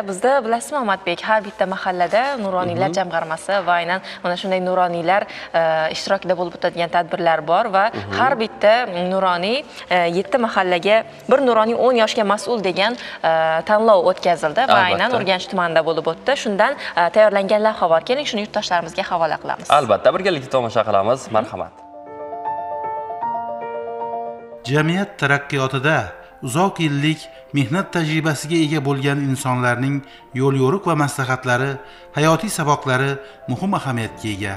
Bizda bilasizmi, Omadbek, har bitta mahallada nuroniylar jamg'armasi va aynan mana shunday nuroniylar ishtirokida bo'lib o'tadigan tadbirlar bor va har bitta nuroniy 7 mahallaga bir nuroniy 10 yoshga mas'ul degan tanlov o'tkazildi va aynan Urganch tumanida bo'lib o'tdi. Shundan tayyorlangan lavha bor. Keling, shuni yurtdoshlarimizga havola qilamiz. Albatta, birgalikda tomosha qilamiz. Marhamat. Jamiyat taraqqiyotida uzoq yillik mehnat tajribasiga ega bo'lgan insonlarning yo'l-yo'riq va maslahatlari, hayotiy saboqlari muhim ahamiyatga ega.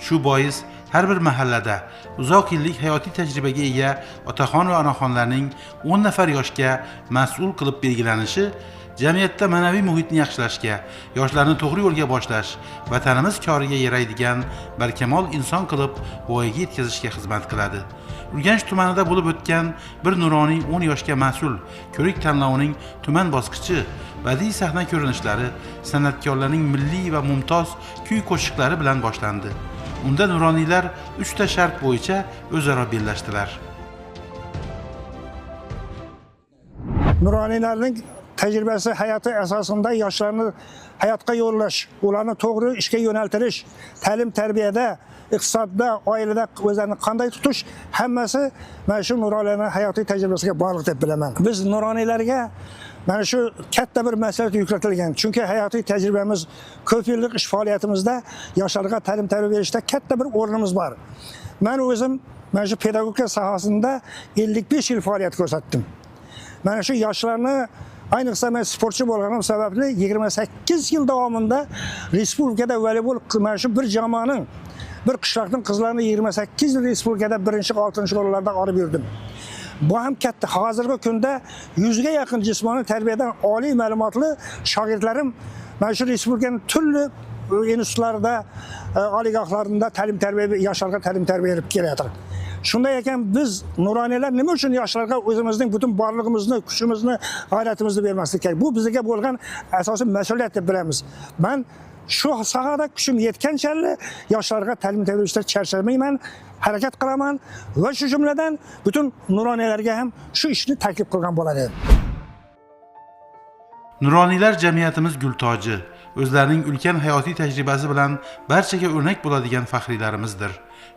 Shu bois har bir mahallada uzoq yillik hayotiy tajribaga ega otaxon va onaxonlarning 10 nafar yoshga mas'ul qilib belgilanishi jamiyatda ma'naviy muhitni yaxshilashga, yoshlarni to'g'ri yo'lga boshlash, vatanimiz koriga yaraydigan barkamol inson qilib voyaga yetkazishga xizmat qiladi. Urganch tumanida bo'lib o'tgan bir nuroniy 10 yoshga mas'ul ko'rik tanlovining tuman bosqichi badiiy sahna ko'rinishlari, san'atkorlarning milliy va mumtoz kuy-qo'shiqlari bilan boshlandi. Unda nuroniylar 3 ta shart bo'yicha o'zaro bellashdilar. Nuroniylarning tajribasi hayoti asosida yoshlarni hayotga yo'llash, ularni to'g'ri ishga yo'naltirish, ta'lim tarbiyada, iqtisodda, oilada o'zlarini qanday tutish hammasi mana shu nuroniylarning hayotiy tajribasiga bog'liq deb bilaman. Biz nuroniylarga mana shu katta bir mas'uliyat yuklatilgan. Chunki hayotiy tajribamiz, ko'p yillik ish faoliyatimizda yoshlarga ta'lim tarbiya berishda katta bir o'rnimiz bor. Men o'zim mana shu pedagogika sohasida 55 yil faoliyat ko'rsatdim. Mana shu yoshlarni, ayniqsa men sportchi bo'lganim sababli 28 yil davomida respublikada voleybol mana shu bir jamoaning, bir qishloqning qizlarini 28 yil respublikada 1-6 o'rinlarda olib yurdim. Bu ham katta. Hozirgi kunda 100 ga yaqin jismoniy tarbiyadan oliy ma'lumotli shogirdlarim mana shu respublikaning turli institutlarida, oliygohlarida ta'lim tarbiya, yoshlarga ta'lim tarbiya berib kelyapti. Shunday ekan, biz nuroniylar nima uchun yoshlarga o'zimizning butun borlig'imizni, kuchimizni, g'ayratimizni bermaslik kerak? Bu bizga bo'lgan asosiy mas'uliyat deb bilamiz. Men shu sohada kuchim yetganchalik yoshlarga ta'lim tarbiya berishda charchamayman, harakat qilaman va shu jumladan butun nuroniylarga ham shu ishni taklif qilgan bo'lar edim. Nuroniylar jamiyatimiz gultoji, o'zlarining ulkan hayotiy tajribasi bilan barchaga o'rnak bo'ladigan faxriylarimizdir.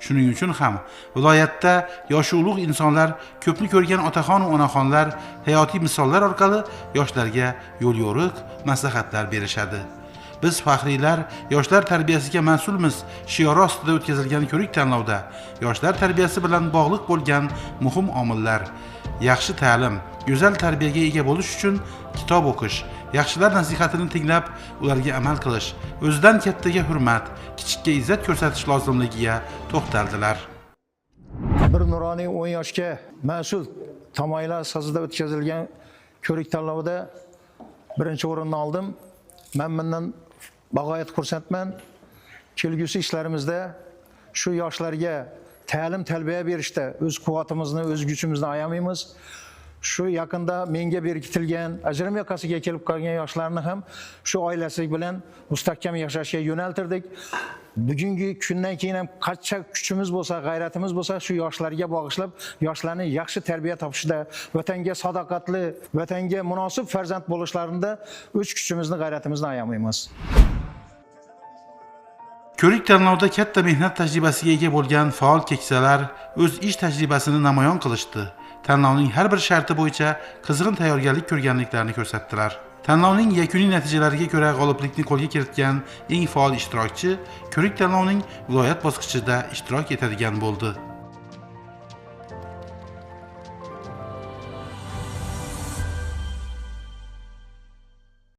Shuning uchun ham viloyatda yoshi ulug' insonlar, ko'pni ko'rgan otaxon va onaxonlar hayotiy misollar orqali yoshlarga yo'l-yo'riq, maslahatlar berishadi. Biz faxriylar yoshlar tarbiyasiga mas'ulmiz shiori ostida o'tkazilgan ko'rik tanlovda yoshlar tarbiyasi bilan bog'liq bo'lgan muhim omillar, yaxshi ta'lim, go'zal tarbiyaga ega bo'lish uchun kitob o'qish, yaxshilar nasihatini tinglab, ularga amal qilish, o'zidan kattaga hurmat, kichikka izzat ko'rsatish lozimligiga to'xtaldilar. Bir nuroniy 10 yoshga mas'ul tamoyili asosida o'tkazilgan ko'rik tanlovida birinchi o'rinni oldim. Men bundan bag'oyat xursandman. Kelgusi ishlarimizda shu yoshlarga ta'lim tarbiya berishda o'z quvvatimizni, o'z kuchimizni ayamaymiz. Shu yaqinda menga berkitilgan ajrim yoqasiga kelib qolgan yoshlarni ham shu oilasi bilan mustahkam yashashga yo'naltirdik. Bugungi kundan keyin ham qancha kuchimiz bo'lsa, g'ayratimiz bo'lsa, shu yoshlarga bag'ishlab, yoshlarni yaxshi tarbiya topishda, vatanga sadoqatli, vatanga munosib farzand bo'lishlarida o'z kuchimizni, g'ayratimizni ayamaymiz. Ko'rik tanlovda katta mehnat tajribasiga ega bo'lgan faol keksalar o'z ish tajribasini namoyon qilishdi. Tanlovning har bir sharti bo'yicha qizg'in tayyorgarlik ko'rganliklarini ko'rsatdilar. Tanlovning yakuniy natijalariga ko'ra g'oliblikni qo'lga kiritgan eng faol ishtirokchi ko'rik tanlovning viloyat bosqichida ishtirok etadigan bo'ldi.